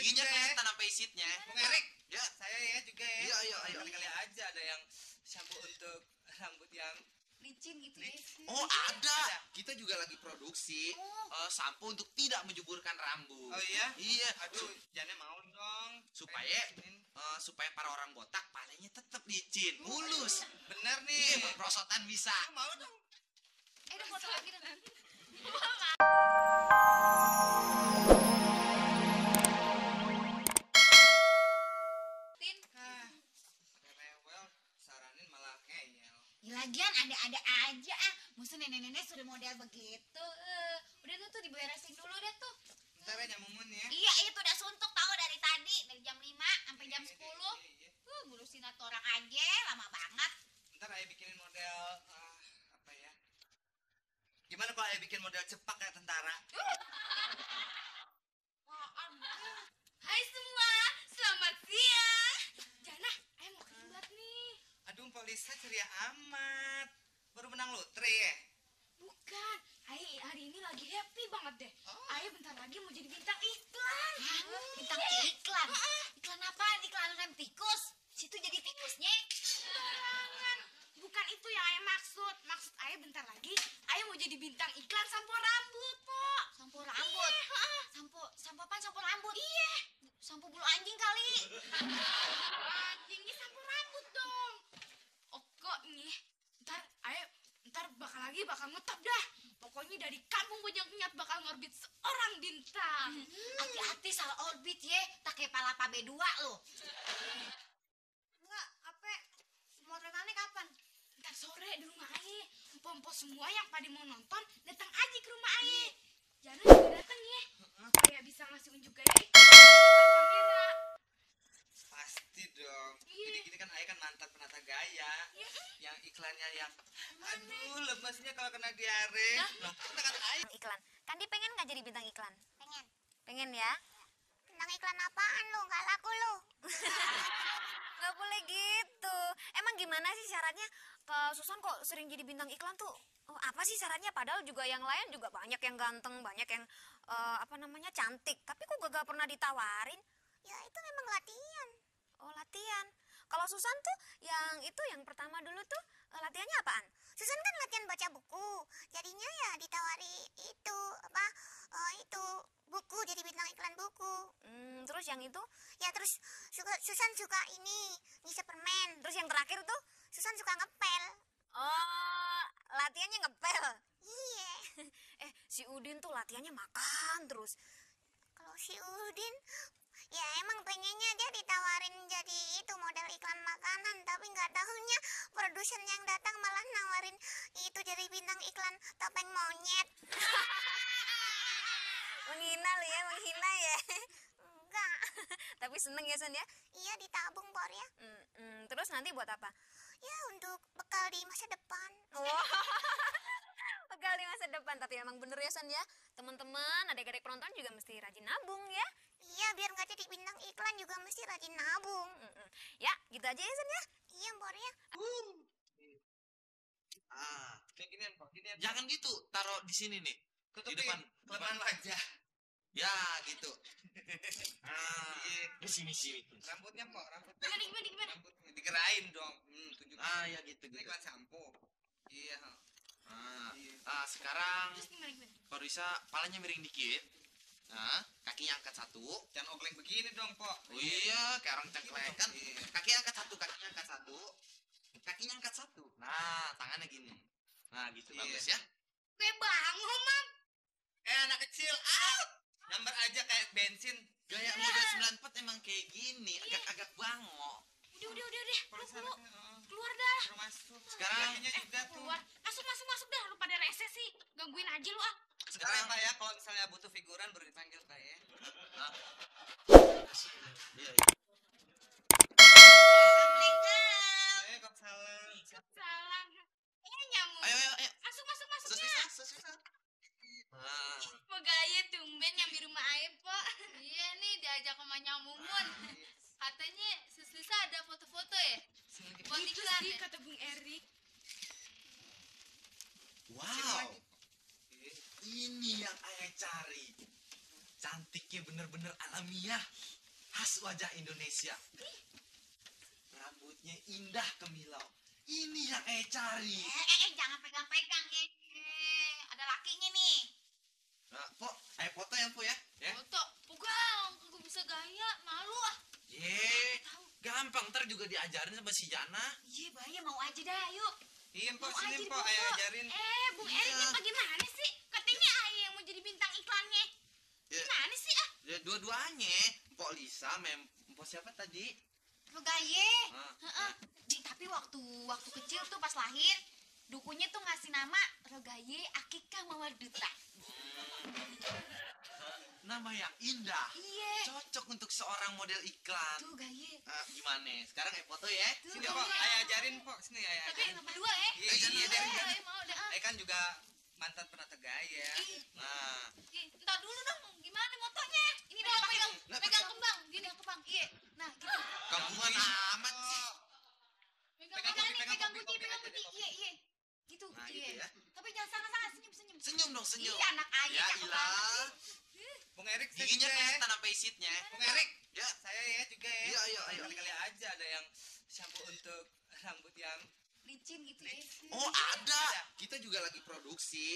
giginya kelihatan sampai isitnya. Bung Erik, Ya. saya ya juga ya. Iya, ayo. Kali-kali aja ada yang shampoo untuk rambut yang licin gitu ya. Oh, ada. Kita juga lagi produksi sampo untuk tidak menjuburkan rambut. Oh iya? Iya. Aduh, jangan mau dong. Supaya para orang botak palanya tetap licin, mulus. Bener nih. Iya, perosotan bisa. Mau dong. Udah foto lagi dong. Tin, Rewel, saranin malah ngeyel. ya lagian ada aja Musuh nenek-nenek sudah model begitu. Udah tuh diberesin dulu deh tuh. Ntar ya Mumun ya. Iya, itu udah suntuk tahu dari tadi, dari jam 5 sampai jam 10. Iya. Ngurusin satu orang aja lama banget. Ntar ayah bikinin model apa ya? Gimana kalau ayah bikin model cepak kayak tentara? Hai semua, selamat siang. Jana, ayo mau kelimbat nih. Aduh, Mpok Lisa ceria amat. Baru menang lotre ya? Bukan, Ayo hari ini lagi happy banget deh. Ayo bentar lagi mau jadi bintang iklan. Bintang iklan? Iklan apaan? Iklan rem tikus? Situ jadi tikusnya? Jangan, bukan itu yang Ayo maksud. Maksud Ayo bentar lagi, Ayo mau jadi bintang iklan sampo rambut, Pok. Sampo rambut? Sampo apaan? Sampo rambut? Iya. Sampo bulu anjing kali. Anjingnya sampo rambut dong. Oh kok nih? Ntar bakal ngetop dah. Pokoknya dari kampung Bojong bakal ngorbit seorang bintang. Hati-hati salah orbit ya. Tak kayak palapa B2 lo. Enggak, apa? Motretannya kapan? Ntar sore di rumah Aye. Pompo semua yang pada mau nonton datang aja ke rumah Aye. Jana juga datang ya. Supaya bisa ngasih unjuk gaya iklan di depan kamera. Pasti dong. Iya. Gini-gini kan ayah kan mantan penata gaya. Yang iklannya yang aduh lemesnya kalau kena diare. Loh, kan ayah. Iklan. Kandi pengen nggak jadi bintang iklan? Pengen. Pengen ya? Bintang iklan apaan lu? Gak laku lu. Nggak boleh gitu. Emang gimana sih syaratnya? Susan kok sering jadi bintang iklan tuh? Oh, apa sih syaratnya? Padahal juga yang lain juga banyak yang ganteng, banyak yang cantik. Tapi kok gak pernah ditawarin? Ya itu memang latihan. Oh, latihan. Kalau Susan tuh yang pertama dulu tuh latihannya apaan? Susan kan latihan baca buku. Jadinya ya ditawari itu buku, jadi bintang iklan buku. Terus yang itu? Ya terus Susan suka ngisi permen. Terus yang terakhir tuh? Susan suka ngepel. Oh, latihannya ngepel. Iya. Si Udin tuh latihannya makan terus. Kalau si Udin ya emang pengennya dia ditawarin jadi itu model iklan makanan, tapi nggak tahunya produsen yang datang malah nawarin itu jadi bintang iklan topeng monyet. Menghina lu ya, menghina ya. Enggak. Tapi seneng ya, San ya? Iya, ditabung Por ya. Terus nanti buat apa? Ya untuk bekal di masa depan. Oh. Bekal di masa depan. Tapi emang bener ya, San ya? Teman-teman, adik-adik penonton juga mesti rajin nabung ya. Iya, biar nggak jadi bintang iklan juga mesti rajin nabung. Ya, gitu aja ya, San ya? Iya, Por ya. Kayak ginian kok, ginian. Jangan gitu, taruh di sini nih. Tutupin Di depan kelemahan wajah. Ya, gitu. Iya. Di sini. Rambutnya kok, rambutnya. Gimana? Rambutnya digerain dong. Tunjukin. Ya gitu. Ini iklan sampo. Iya. Sekarang Terus gimana? kalau bisa palanya miring dikit. Nah, kakinya angkat satu. Jangan ogleng begini dong, Pok. Oh iya, kayak orang cengklek kan. Iya. Kakinya angkat satu. Kakinya angkat satu. Nah, tangannya gini. Nah, gitu Iya. bagus ya. Kayak bangun, Mam. Anak kecil, out. Gambar aja kayak bensin. Gaya model 94 emang kayak gini, agak-agak bango. Udah. Kalau Lu sana, keluar dah. suruh masuk. Sekarang- Kakinya juga tuh. Keluar. Masuk dah. Lu pada rese sih. Gangguin aja lu ah. Sekarang Pak ya, kalau misalnya butuh figuran baru dipanggil Pak ya. Iya. Kok salam. Salah. Nyamuk. Ayo. Masuk Sus dah. bisa. Nah, Pegaya tumben yang di rumah Aib, Pak. Iya nih, diajak sama Nyamumun. Katanya Sus Lisa ada foto-foto ya? Buat iklan ya? Kata Bung Erik. cantiknya bener-bener alamiah, khas wajah Indonesia. Rambutnya indah kemilau. Ini yang cari. Jangan pegang-pegang ada lakinya nih. Nah, Pok, foto yang Po ya? Foto, pegang, gue bisa gaya, malu ah. Gampang, ntar juga diajarin sama si Jana. Iya, bahaya, mau aja dah, yuk. Iya, Pok, Mau sini, aja Pok, difoto. ayo ajarin. Bung Erik ini bagaimana sih? Katanya ayah yang mau jadi bintang iklannya. Ya. Gimana sih ah? Ya, dua-duanya. Mpok Lisa, Mpok siapa tadi? Rogaye. Ah. Tapi waktu kecil tuh pas lahir, dukunya tuh ngasih nama Rogaye Akikah Mawar Duta. Nama yang indah. Iya. Cocok untuk seorang model iklan. Tuh Gaye. Gimana? Sekarang foto ya. Sini, Pok, ayo ajarin, Pok. Sini, ayo. Tapi berdua ya. Iya, deh. Ayo mau dah. Ayo kan juga mantan penata gaya. Nah, Entar dulu dong, gimana motonya? Ini dong pegang kembang, gini kembang. Iya. Nah, gitu. kampungan amat sih. Pegang putih. Iya. Gitu, Nah, iya. gitu ya. Tapi jangan sangat-sangat senyum. Senyum dong, senyum. Iya, anak ayah Ya cakep ilah. banget sih. Bung Erik, saya Giginya juga ya. kelihatan apa isitnya. Bung Erik, Ya. saya ya juga ya. Iya, ayo. Kali-kali aja ada yang shampoo untuk rambut yang Licin gitu ya. Oh, ada. Kita juga lagi produksi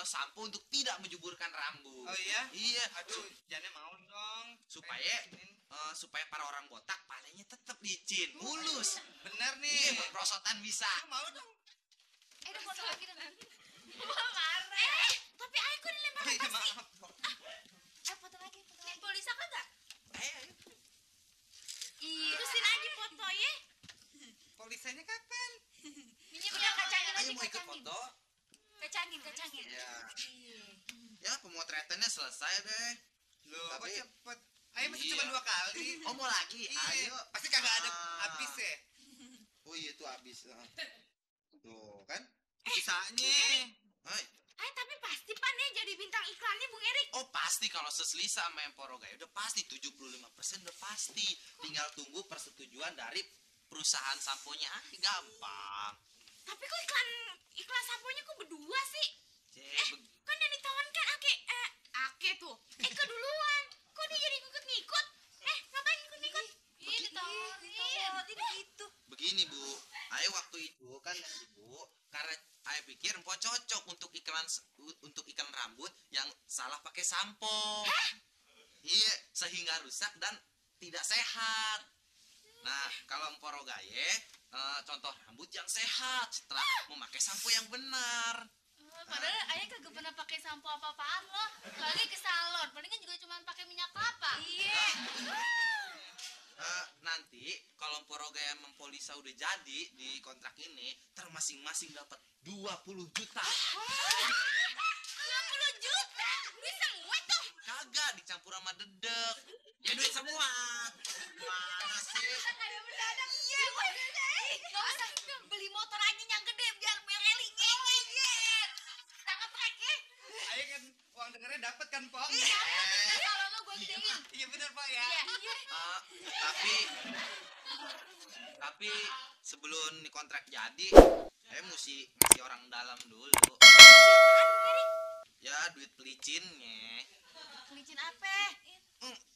sampo untuk tidak menjuburkan rambut. Oh iya? Iya. Aduh, jangan mau dong. Supaya para orang botak palanya tetap licin, mulus. Bener nih. Iya, berprosotan bisa. Mau dong. Udah foto lagi dong. Marah. Tapi ayah kok dilempar Oh, iya, maaf. foto lagi. Polisa kan enggak? Ayo. Iya. Terusin aja foto ya. Polisanya kapan? Minyak kacangin aja. Ayo mau ikut foto? Kacangin. Ya. Iya. Ya, pemotretannya selesai deh. Loh, kok Tapi- cepet? Ayo masih Iya. cuma 2 kali. Oh, mau lagi? Iya. Ayo. Pasti kagak ada Ah. habis ya. Oh iya, itu habis. Tuh, kan? Sisanya. Hai. Tapi pasti pan ya jadi bintang iklannya Bung Erik. Oh, pasti kalau seselisa sama Emporoga udah pasti 75% udah pasti. Tinggal tunggu persetujuan dari perusahaan samponya. Gampang. Tapi kok iklan samponya kok berdua sih? Cek, Kan yang ditawarkan Ake tuh. Keduluan. Kok dia jadi ngikut-ngikut? Ngapain ngikut-ngikut? Iya ditawarin gitu. begini, Bu. Ayo waktu itu kan Ibu, karena Ayo pikir Empok cocok untuk iklan rambut yang salah pakai sampo. Iya, sehingga rusak dan tidak sehat. Nah, kalau Empok Rogaye, contoh rambut yang sehat setelah memakai sampo yang benar. Padahal ayah kagak pernah pakai sampo apa-apaan loh. Lagi ke salon, palingan juga cuma pakai minyak kelapa. Iya. Nanti kalau Empok Rogaye sama Polisa udah jadi di kontrak ini, masing-masing dapat 20 juta. 20 juta? Duit semua tuh. Kagak dicampur sama dedek. Ya duit semua. Mana sih? Kayak mendadak. Iya, gak usah beli motor aja yang gede biar Eli ngengeng. Tangkap trek ya. Ayo kan uang dengernya dapat kan, Pok? Iya, kalau lo gue gedein. Iya bener, Pak ya. Iya. Tapi sebelum nih kontrak jadi, saya mesti ngasih orang dalam dulu. Ya duit pelicinnya. Pelicin apa?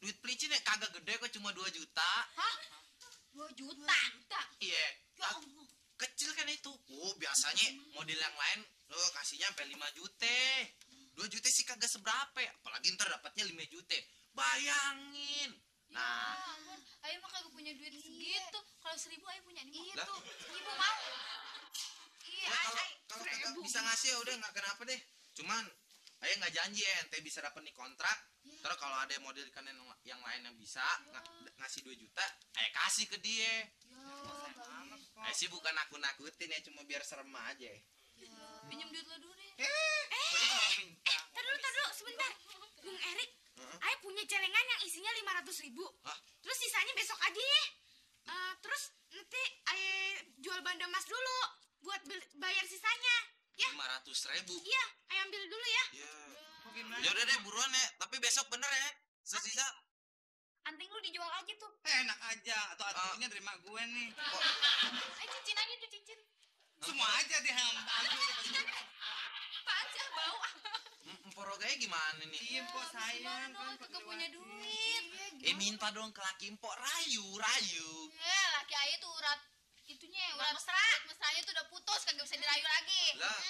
Duit pelicinnya kagak gede kok, cuma 2 juta. Hah? 2 juta? Iya. Ya Allah. Kecil kan itu. Oh, biasanya model yang lain lo kasihnya sampai 5 juta. 2 juta sih kagak seberapa, apalagi ntar dapatnya 5 juta. Bayangin. Nah, Ayo mah kagak punya duit segitu. Kalau 1.000 ayo punya nih. Lah. Itu. 1.000 mau. Iya, ya kalau kagak bisa ngasih ya udah nggak kenapa deh. Cuman Ayah nggak janji ya ente bisa dapet nih kontrak. Terus kalau ada model ikan yang lain yang bisa ngasih 2 juta, Ayah kasih ke dia. Ayah sih bukan nakut-nakutin ya, cuma biar serem aja. Pinjam duit lo dulu deh. Minta. Tar dulu, sebentar. Bung Erik, Ayah punya celengan yang isinya 500.000. Hah? Terus sisanya besok aja ya. Terus nanti Ayah jual banda emas dulu buat bayar sisanya. Ya, 500.000. iya, Ayah ambil dulu ya. Ya. Kok gimana? Ya udah deh buruan ya, tapi besok bener ya. Sesisa. Anting lu dijual aja tuh. Enak aja. Atau artinya dari mak gue nih. Ayo cincin aja tuh cincin. Semua aja deh ambil. Apaan sih bau? Emporogai gimana nih? Iya, Mpok sayang kan Kagak punya duit. Minta dong ke laki Mpok rayu. Laki ayah tuh urat itunya urat mesra. Mesranya tuh udah putus, kagak bisa dirayu lagi. Lah,